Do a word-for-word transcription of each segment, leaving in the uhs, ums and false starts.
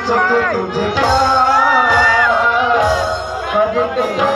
तुझे प्यार करते हैं।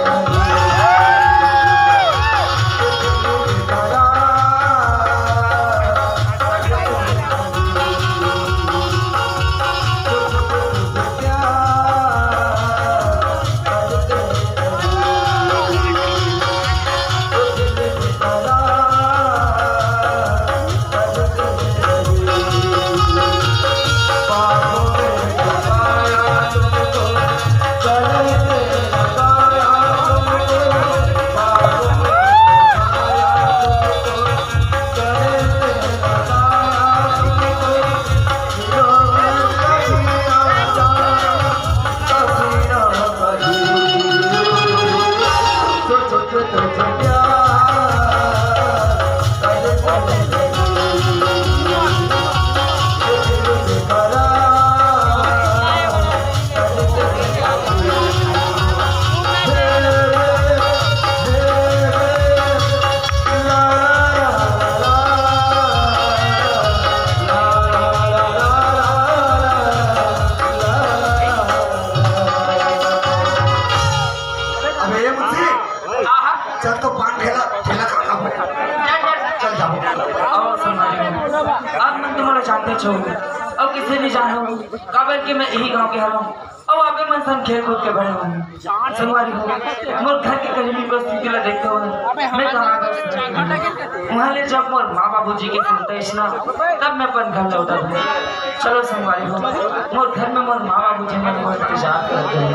अबे ये मुझे, हाँ, हाँ। चल तो पान ठेला, ठेला खा खा। चल, चल। चल जाओ। अउ संगवारी हो, अब मैं तुम्हारा जानते छो, अब किसे नहीं जानो, काबर कि मैं यही गांव के हरव। अउ अबे मन संग खेल कूद के बड़े हूँ। संगवारी हो, मोर घर के गरीबी परिस्थिति ला देखते हुए मैं कमा कर वहाँ ले जब मोर माँ बाबूजी के सुनते इस ना, तब मैं अपन घर लौटा दूँ। चलो संगवारी हो, मोर घर में मोर माँ बाबूजी मन मोर इंतजार करते हैं।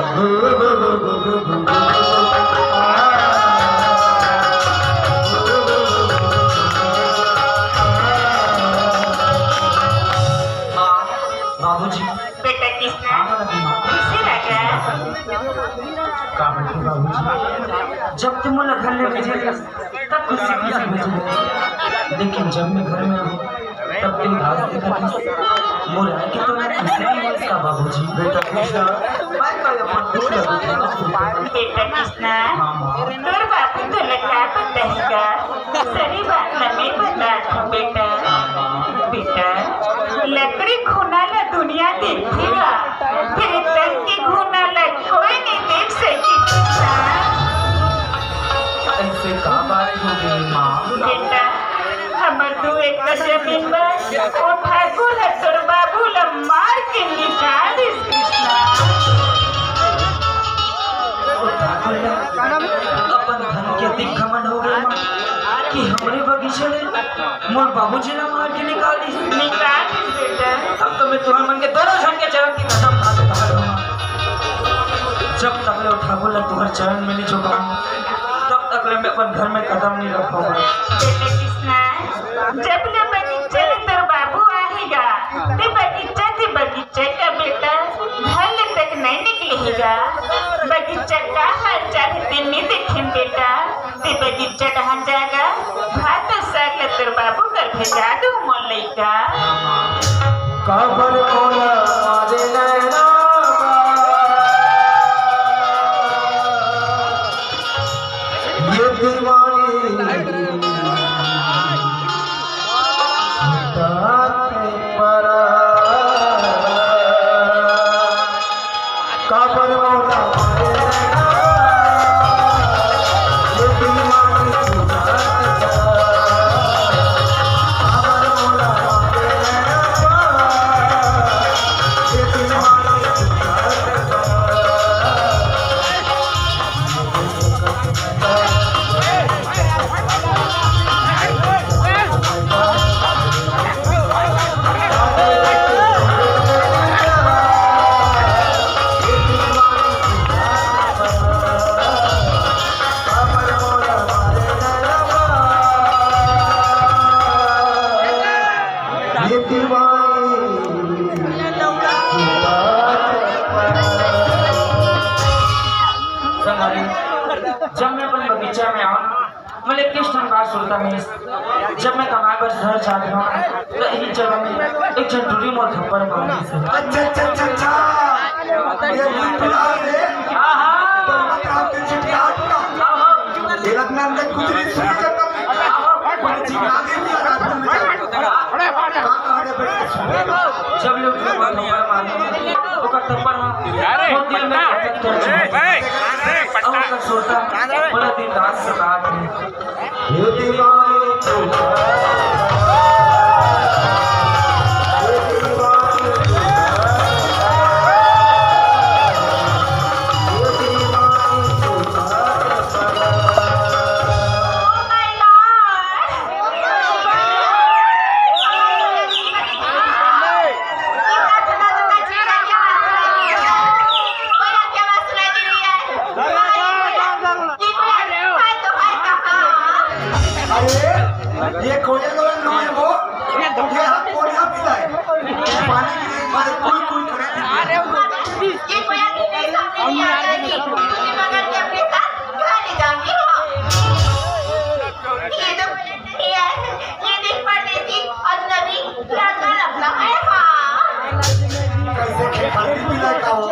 माँ, बाबूजी। बेटा कृष्णा, हाँ, हाँ, हाँ। खुशी लगा। का बेटी बाबूजी, जब तुम मोला घर ले भेजे रहे, तब खुशी खुशी भेजे रहे। लेकिन जब मैं घर में हूँ, तब तुम घास दिखा दी। मोर आए के तो मैं खुशी नहीं होता बाबूजी। बेटा कृष्णा, मैं तो ये अपन दुख लगा था। बेटा कृष्णा, हाँ, माँ। तोर बाबू तो लगा बताएगा। सही बात न मैं बतात हूँ बेटा। बेटा, लकड़ी घुना ला दुनिया देखथे गा, फेर तन के घुना ला कोई नहीं देख सकी। ऐसे का बात हो गई माँ? बेटा, हमर दू एकड़ जमीन बर ओ ठाकुर ह तोर बाबू ला मार के निकाल दिस कृष्णा। ओ ठाकुर ला अपन धन के अधिक घमंड हो गए माँ कि हमरे बगीचा ले मोर बाबूजी ला मार के निकाल दिस। निकाल दिस बेटा। तब तो मैं तुहर मन के दोनों झन के चरण की कसम खा के कहा रहूँ, जब तक ले ओ ठाकुर ला तुहर चरण में नहीं झुकाऊँ, तब तक ले मैं अपन घर में कदम नहीं रखूँगा। बेटा कृष्णा, जब ले बगीचा ले तोर बाबू आही गा, ते बगीचा, ते बगीचा का बेटा, घर ले तक नहीं निकले ही गा। बगीचा का हाल चाल हे ते नहीं देखे बेटा, ते बगीचा कहाँ जाएगा? भात अउ साग ले तोर बाबू कर भेजा दूँ मोर लइका। काबर मोला मारे नैना ये दीवानी ताके परा। काबर मोला मारे नैना ये दीवानी ताके परा। काबर मोला मारे नैना ये दीवानी ताके परा। संगवारी, जब मैं अपन बगीचा में आऊँ, मोला एक ठन बात सुरता में, जब मैं कमाए बर शहर जात हूँ, तो यही जगह में एक झन टूरी मोर थप्पड़ मार दिस। अच्छा, अच्छा, अच्छा, अच्छा। ये टूरी टूरा है। हाँ, हाँ। तो मतलब आपके चिटियाट का। हाँ, हाँ। ये रत्ना अंदर कुछ नहीं सुन सकता। हाँ, हाँ। बड़े चिल्ला के भी लगा था मुझे। का कहा रे बेटा? जब लोग थप्पड़ मारे, ओकर थप्पड़ ह अरे, मोर दिल में पट्टा। अटक कर छूट गे। अरे, अरे, पट्टा। अउ ओकर सोटा मोला दिन रात सतात हे। ये दीवानी तू अरे, ये कोयल कोयल नो है वो, ये हम कोयला पीता है। पानी की मारे कोई कोई करे। ये कोयल के सामने नहीं आता है जी। मगर के अपने साथ घर ले जाएंगे हम। ये तो ये, ये देख परदेसी अजनबी लड़का लगता है, हाँ। कैसे खेखारी पीला का हो?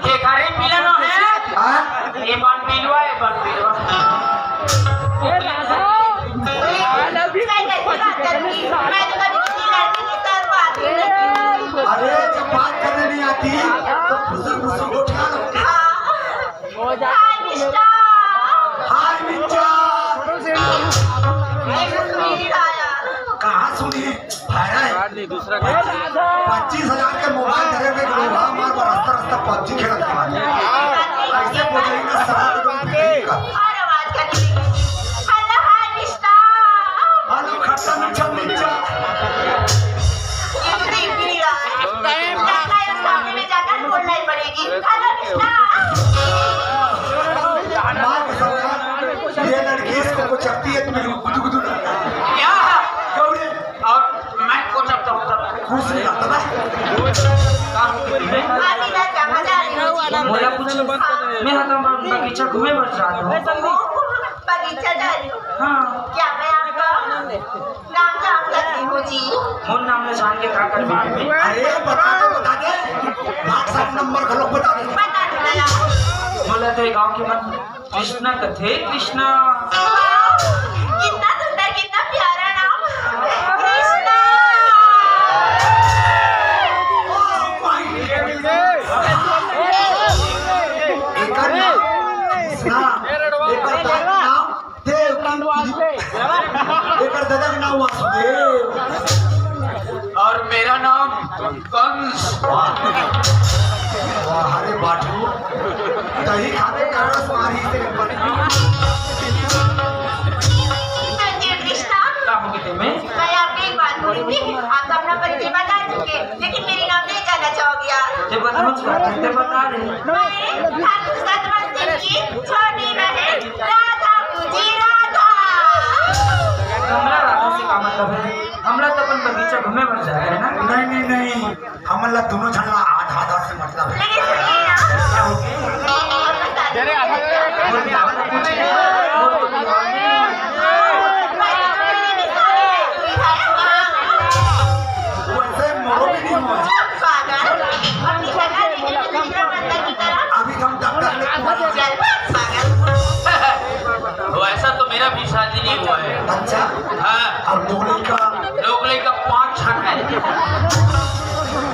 खेखारी पीला नो है? हाँ? ये बन पीलवा, ये बन पीलवा। मैं कैसी बात करूंगी? मैं तो कभी किसी लड़की के साथ बात ही नहीं की। अरे, जब बात करने नहीं आती, तो फुसुर फुसुर उठा लो। हाँ। हाय मिस्टर। हाय मिस्टर। ये सुनील आया। कहाँ सुनील? भाड़ा है। पच्चीस हजार के मोबाइल धरे हुए लोहा हमार पर रस्ता रस्ता पबजी खेलत हमारे। ऐसे बोले ना सारा तो और आवाज का नहीं। हेलो, हाय मिस्टर। हेलो, खट्टा मीठा मिर्चा। ये तो देख भी नहीं रहा है। लगता है सामने में जाकर बोलना ही पड़ेगी। Hello mister. माँ कसम यार, ये लड़की इसको कुछ चकती है, तुम्हें गुदु गुदु लगता है। क्या? गौरी। और मैं कुछ अब तक कुछ नहीं लगता ना। अभी ना जहाँ जा रही हूँ जी। मोला कुछ, मैं हा तो बगीचा घूमे बर जात हूँ। बगीचा जा रही हूँ। हाँ। क्या मैं आपका नाम जान सकती हूँ जी? मोर नाम ला जान के का करबे? अरे बता दे, बता दे। WhatsApp नंबर घलो बता दे। बता दो ना। मोला तो ये गाँव के मन कृष्णा कथे, कृष्णा। वाह, कितना सुंदर, कितना प्यारा नाम, कृष्णा। एकर नाम कृष्णा, एकर नाम देव, एकर दादा के नाम वासुदेव। और मेरा नाम कंस। वाह। वाह, अरे बाटू, दही खाते करस मारी से बन। संजय कृष्णा, का हो गए तुम्हें? मैं आपको एक बात बोली थी, आप तो अपना परिचय बता चुके, लेकिन मेरी नाम नहीं जानना चाहोगे आप? ये बता, मुझे बता दे। मैं ठाकुर सतवंत सिंह की छोटी बहन राधा पूजी राधा। हमरा राधा से का मतलब है? हमरा तो अपन बगीचा घूमे बर जाए है ना। नहीं, नहीं, नहीं, हमन ला दोनों झन ला आधा आधा से मतलब है। लेकिन सुनिए ना। वैसे मोरो भी नहीं हुआ। अभी हम डॉक्टर ने वैसा तो मेरा भी शादी नहीं हुआ है। अच्छा। हाँ। अब लोग लड़का लोग लड़का पाँच छन है।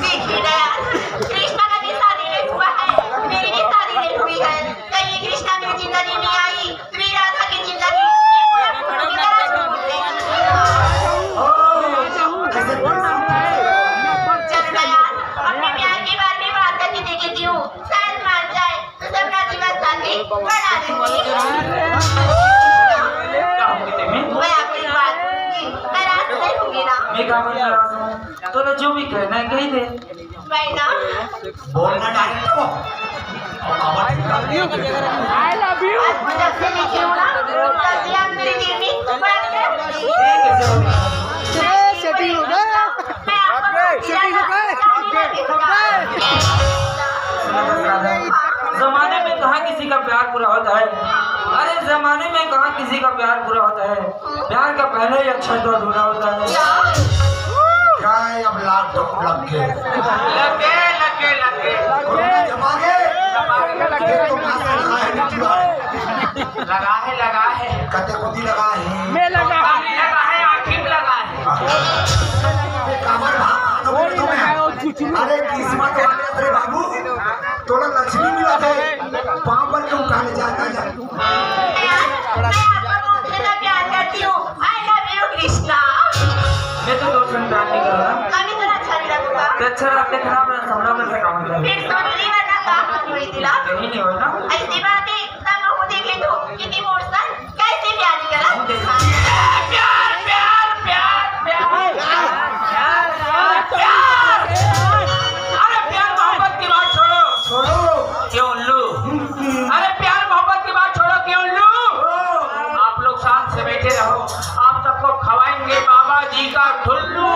देखिए ना यार, कृष्णा का भी शादी नहीं हुआ है, मेरी भी शादी नहीं हुई है। कहीं कृष्णा मेरी जिंदगी में आई, तो मेरी राधा की जिंदगी ये पूरा फूलों की तरह झूम उठेगी। ओ, ऐसे चल ना यार, अपने प्यार के बारे में बात करके देख लेती हूँ, शायद मान जाए। तो जब ना जीवन साथी बना दूंगी। मैं आपकी बात की नाराज नहीं हूँगी ना। मैं का नाराज हूँ? तो जो भी कहना है कही दे। भाई ना। बोलना डायरेक्ट को। I love you। आपको जब से मैं जीऊँ ना, तब से आप मेरे दिल में बस गए। सेटिंग हो गया। जमाने में कहाँ किसी का प्यार पूरा होता है? अरे जमाने में कहाँ किसी का प्यार पूरा होता है? प्यार का पहला ही अक्षर तो अधूरा होता है। क्या है, अब लॉकडाउन लग गए। लगे, लगे, लगे। कोरोना जमा गए। जमा गए। ये तो मास्क लगाए नहीं पूरा। लगा है, लगा है। कते कोती लगा है। मैं लगा। लगा है, आखिर लगा है। ये काबर भाग, भाग, भाग, भाग। अरे किस्मत वाले, अरे बाबू। तोला लक्ष्मी मिलत हे, पाँव पर के उठा ले जा, ना जा। यार, मैं आपको बहुत ज्यादा प्यार करती हूँ। I love you, Krishna. मैं तो तोर संग प्यार नहीं करूँ ना। अभी तो अच्छा नहीं लगूंगा। तो अच्छा रास्ते खराब रास्ता हमरा में से काम है। फिर तो मिली वरना काम हुई दिला। यही नहीं हो ना। ऐसी बात है, तब मैं देख लेती हूँ, कितनी मोर सन कैसे प्यार करत? प्यार, प्यार, प्यार, प्यार, प्यार, प्यार। अरे प्यार मोहब्बत की बात छोड़ो। छोड़ो। क्यों उल्लू? अरे प्यार मोहब्बत की बात छोड़ो, क्यों उल्लू? आप लोग शांत से बैठे रहो, आप सबको खवाएंगे बाबा जी का ठुल्लू।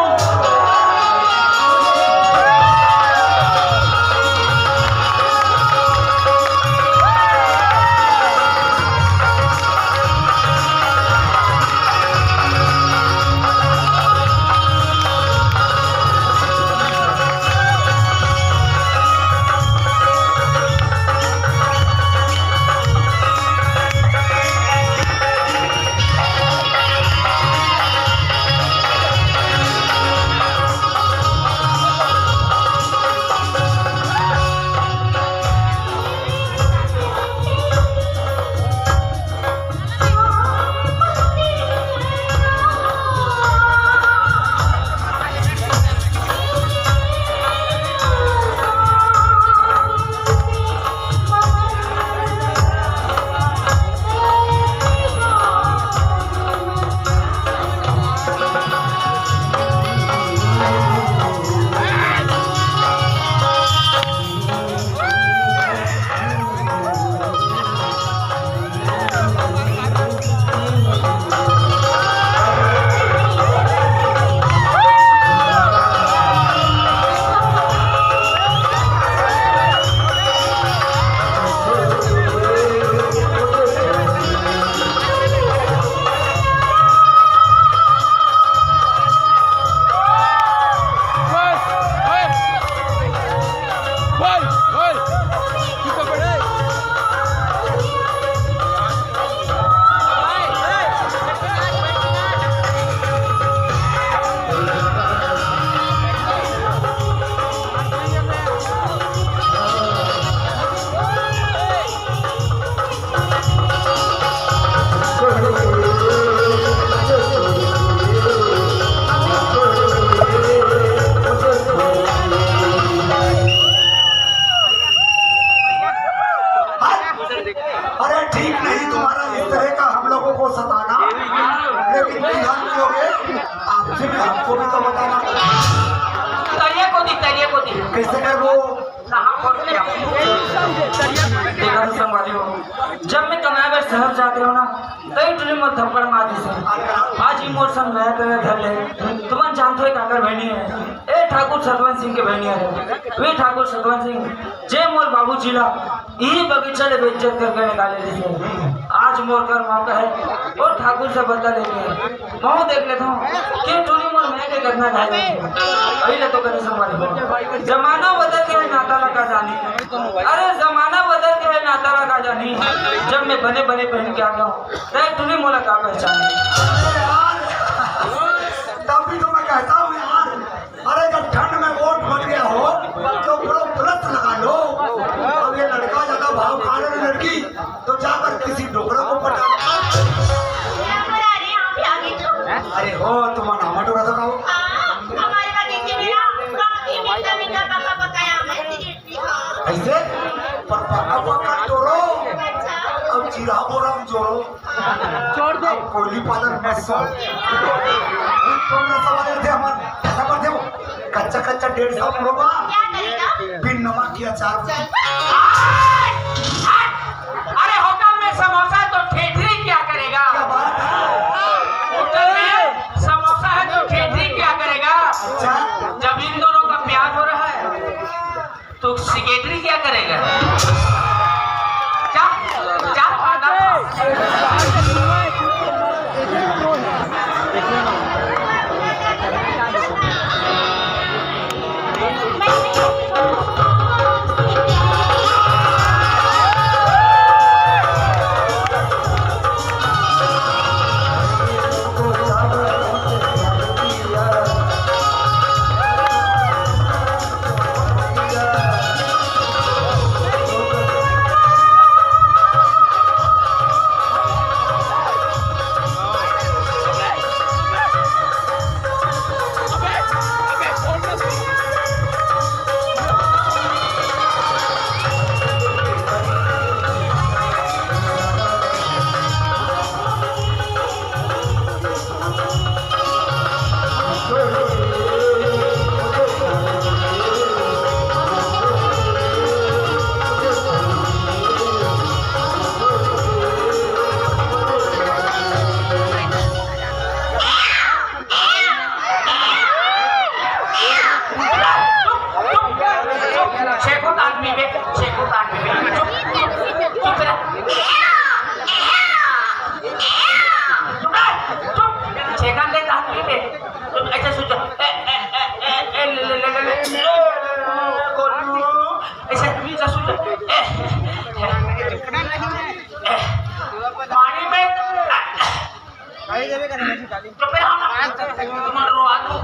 अरे ठीक नहीं तुम्हारा इस तरह का हम लोगों को सताना, लेकिन फिलहाल जो है आपसे भी हमको भी तो बताना। तरिया को दी, तरिया को दी। कैसे कर वो? देखा तो संगवारी हो, जब मैं कमाए बर शहर जाते हो ना, तई टुरी मोर थप्पड़ मार दिस। आज ही मोर संग नया तरह धर ले। तुमन जानते हो काकर बहनी है? ए ठाकुर सतवंत सिंह के बहनी है। वे ठाकुर सतवंत सिंह जे मोर बाबूजी ला इही बगीचा ले बेइज्जत करके निकाले रिहिसे। आज मोर कर मौका है, ओ ठाकुर से बदला लेके। महूं देख लेथंव कि टूरी मोर मैं के कतना घायल है। अभी ले तो करे संगवारी हो। जमाना बदल गया है, नाता ला का जानी। अरे जमाना बदल गया है, नाता ला का जानी। जब मैं बने बने पहन के आ गया हूँ, तय टूरी मोला का पहचानी। अरे यार, तब भी तो मैं कहता हूँ यार, अरे, जब ठंड में वोट बन गया हो, तो पूरा व्रत लगा लो। अब ये लड़का ज्यादा भाव खा रहे, लड़की, तो जाकर किसी डोकरा को पटा लो। अरे हो, तुम्हारा नाम डोकरा था, कहो। हाँ, हमारे बगीचे में ना, काफी मीठा मीठा पका पकाया है। ऐसे? पर पक्का पक्का तोड़ो। अच्छा। अब जीरा बोरा में जोड़ो। छोड़ दे। अब कोयली पालन मत कर। कौन सा वाले थे हमारे? ऐसा कर दे वो। कच्चा कच्चा डेढ़ सौ रुपया। क्या करेगा? बिन नमक की अचार। चल। अरे होटल में समोसा तो ठेठरी क्या करेगा? क्या बात है? होटल में समोसा है तो ठेठरी क्या करेगा? अच्छा। जब इन दोनों का प्यार हो रहा है, तो सेक्रेटरी क्या करेगा? जा, जा, देखा ले, कहाँ पे? तो ऐसे सोचा, ए, ए, ए, ए, ए, ले, ले, ले, ले, ले, ले, गोलू, ऐसे, ऐसे सोचा, ए, ए, ए, पानी में, तो फिर हम मरवा दो।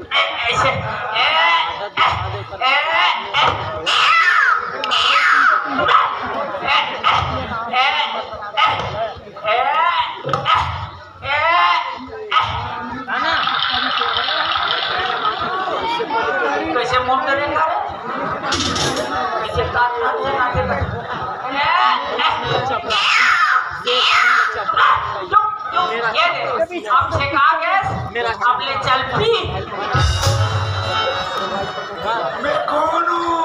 ए, ऐसे, ए, ए, ए, ए, ए, ए, ए, ए, ए, ए, ए, ए, ए। कैसे मुंह करेगा रे? कैसे काट काट के नाचे लगे? ए, ए। चुप, चुप, ये ले। अब से कहा गैस? अब ले चल पी। मैं कौन हूँ?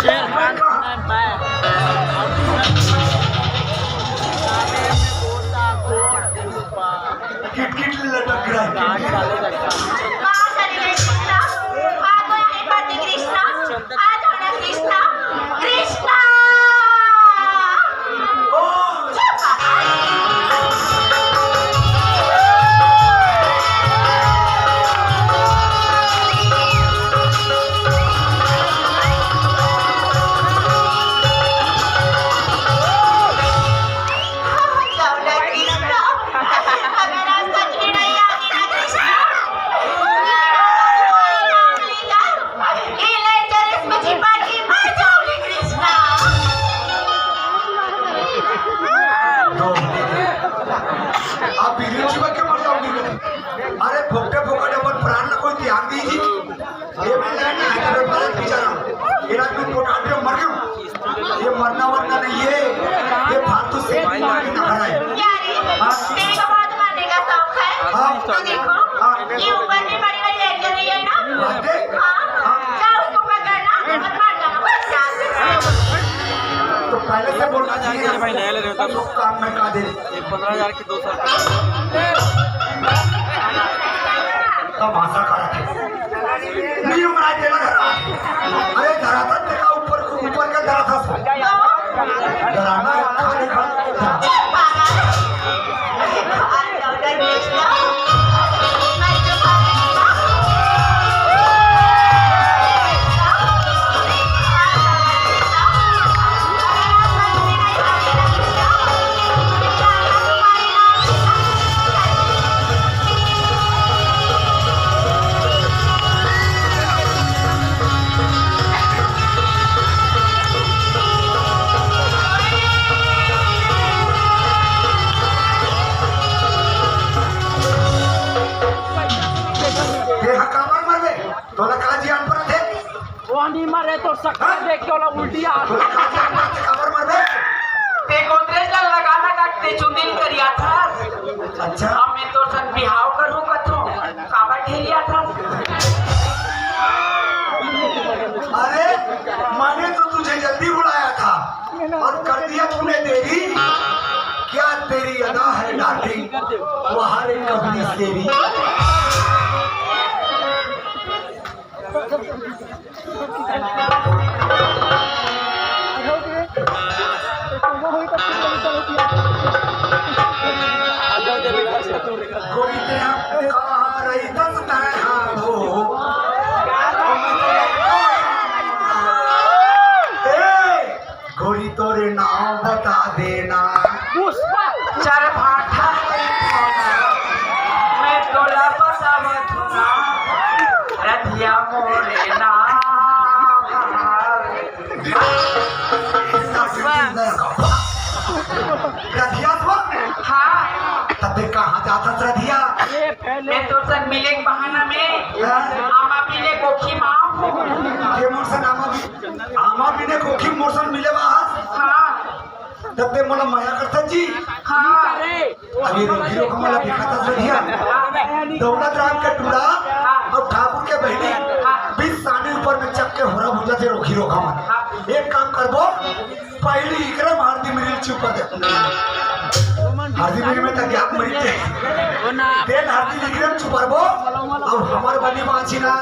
शेर खान है मैं। किटकिट लटक रहा है। आज हरे कृष्णा, आज होना कृष्णा, कृष्णा। ओ, आप बीड़ी चिपक के मर जाओगे। अरे फोकटे फोकट अपन प्राण ला कोई त्याग दीजिए। ये मैं लड़ना है, तो मैं बालक बेचारा। ये रात में पोटाट में मर गया। ये मरना वरना नहीं है, ये फालतू से पानी ना भराए। क्या रे? हाँ? तेरे को बहुत मारने का शौक है? हाँ। तो देखो, हाँ। ये ऊपर में बड़ी वाली लड़की रही है ना? हाँ, देख। हाँ, हाँ। जा उसको पकड़ना और मार डालना, बस। तो पहले से बोलना चाहिए ना। भाई, ले ले रहे हो तब। तो काम में का दे। ये पन्द्रह हजार की दो सौ। तमाशा करत हे। नहीं, हमरा के लग रहा। अरे, धरातस तेका ऊपर, ऊपर के धरातस। डराना है, खाली, खाली। तेहा काबर मरबे? तोला का जियान परत हे? वो नहीं मरे तो शक्कर देख के ओला उल्टी आ। तोला का जियान परत हे? काबर मरबे? ते गोदरेज ला लगाना का ते चुंदिल करिया था। अच्छा। अब मैं तोर संग बिहाव करूँ कथो, काबर ठेलिया था। अरे, मैंने तो तुझे जल्दी बुलाया था और कर दिया तूने देरी। क्या तेरी अदा है डार्लिंग, वहाँ रे कबली तेरी। गोरी तेरा कहाँ रही दस तय हो। ए, गोरी तोरे नाम बता देना। पुष्पा। चरभाठा। मैं तोला बतावत हूँ ना, रधिया मोरे नाम। रधिया तो? हाँ। तबे कहाँ जाता रधिया? मैं तोर संग मिले के बहाना में हाँ। आमा पीने गोखी माँ। ये मोर संग आमा भी आमा बिने कोखी मोर संग मिले बा आज। हाँ। तब ते मोला मया करथस जी। हाँ। अभी रोखी रोखा मोला दिखाथस रधिया। दौलत राम के टूरा अउ ठाकुर के बहिनी बीस सानी ऊपर में चक के होरा भुजा थे रोखी रोखा मन। एक काम करबो, पहली इकरे में हरदी मिरी ल चुपा दे। हरदी मिरी में त गैप मरी थे। तेल हरदी इकरे में चुपरबो, अब हमर बनी बाँची ना।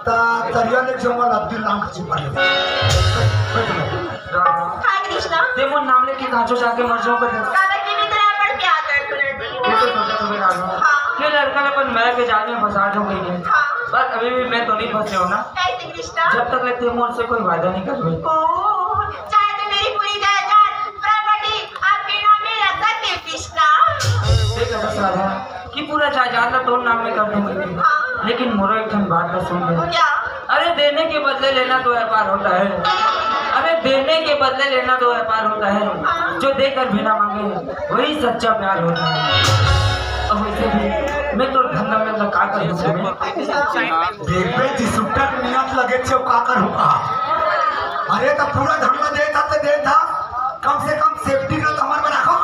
त तरिया ले जम्मा लद्दी लांग के चुपा ले। बैठ ले। हाँ कृष्णा। ते मोर नाम लेके काचो जाके मर जाओ, पर काबर के भी तेरा पर प्यार कर तू लड़की। लड़का ला अपन मया के जाल में फंसा दो कहिके। हाँ। पर अभी भी मैं तो नहीं फंसे हूँ ना। कैसे कृष्णा? जब तक ले तैं मोर से कोई वादा नहीं करबे। ओह, चाहे तो मेरी पूरी जायदाद, प्रॉपर्टी आपके नाम में रख सकती हूँ कृष्णा। देख ऐसा साला कि पूरा जायदाद ला तोर नाम में कर दूंगा, हाँ। लेकिन मोरो एक ठन बात ला सुन ले। क्या? अरे देने के बदले लेना तो व्यापार होता है, अरे देने के बदले लेना तो व्यापार होता है, जो देकर बिना मांगे वही सच्चा प्यार होता है। अब वैसे भी मैं तो धंधा में तो का कर दूं मैं? देखबे जी, सुट्टा के नियत लगे छे, का कर होगा? अरे तो पूरा धंधा दे था तो दे था, कम से कम सेफ्टी का तो हमर में रखो।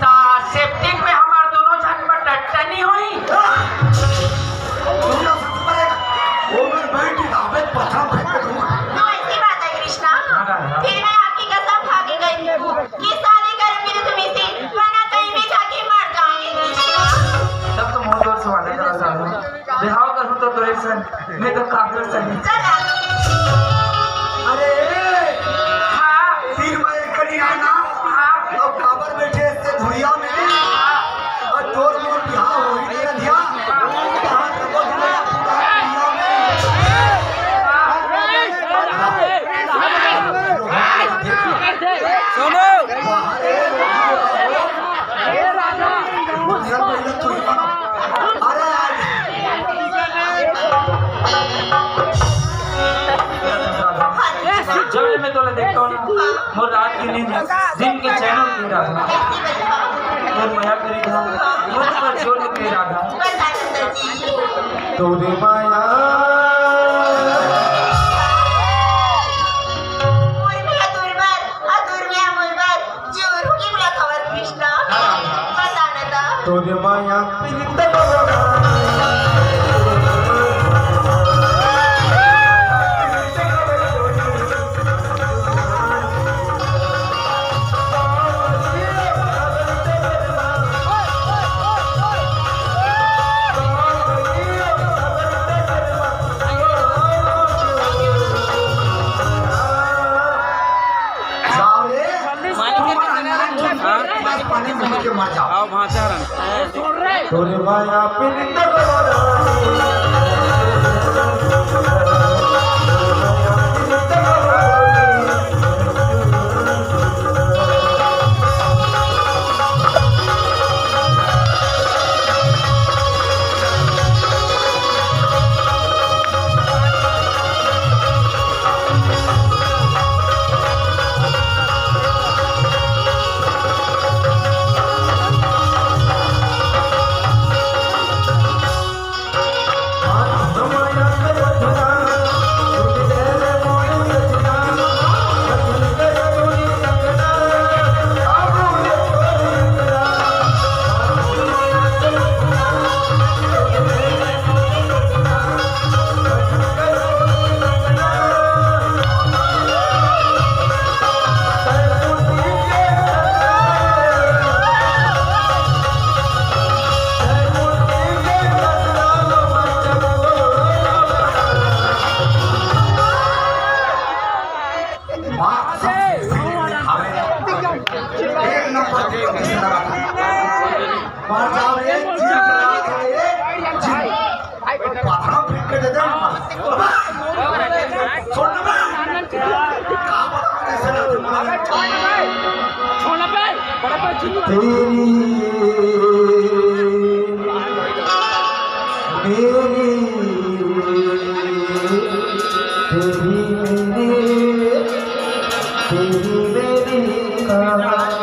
ता सेफ्टी में हमार दोनों झन में टट्टनी होई। पूरा सच पड़ेगा। वो में बैठ ही था, अबे पत्थर फेंक के दूंगा। तो ऐसी बात है कृष्णा, हाँ, हाँ, हाँ। फिर मैं आपकी कसम खा के गई हूँ कि शादी करूंगी तो तुम इसी, वरना कहीं भी जाके मर जाऊंगी कृष्णा। तब तो मोर जोर से वादा करा था। बिहाव करूँ तो तोरे संग, नहीं तो काकर संग। चल आ। अरे, हाँ। तीन महीने करी रहना। हाँ। अब काबर बैठे इससे धुरिया में? और तोर मोर बिहाव होई तेरा धिया। कहाँ रबो धुरिया पूरा दुनिया में। सुनो। जब ले मैं तोला देखता हूँ ना, मोर रात की नींद, दिन के चैन उड़ गई राधा। मोर मया करी था, मोर पर जोर उड़ गई राधा। तोरे माया। मोर मया तोर बर, आ तोर मया मोर बर। जोर होके बोला था कृष्णा। बता ना था। तोरे माया प्रीत जाओ रे। पानी के तुम अनजान जो हाँ? पानी मुंह के मर जाओ। आओ भांचा रंग। तोरे माया प्रीत मार जाओ रे, जीव जला दे, जीव। पाथरा फेंक के दे दे। छोड़ दे बे। का बड़ा कैसे ना तुम्हारा। छोड़ बे। तेरी मेरी, तेरी मेरी, तेरी मेरी कहानी।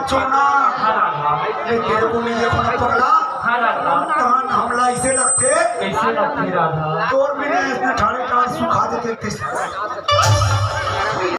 चोना। हाँ राधा। ये तेरे को नहीं देखो ना पगला। हाँ राधा। कान हमला इसे लगते। कैसे लगती राधा? तोर भी नहीं इसने ठाड़े ठाड़ सुखा देते किस।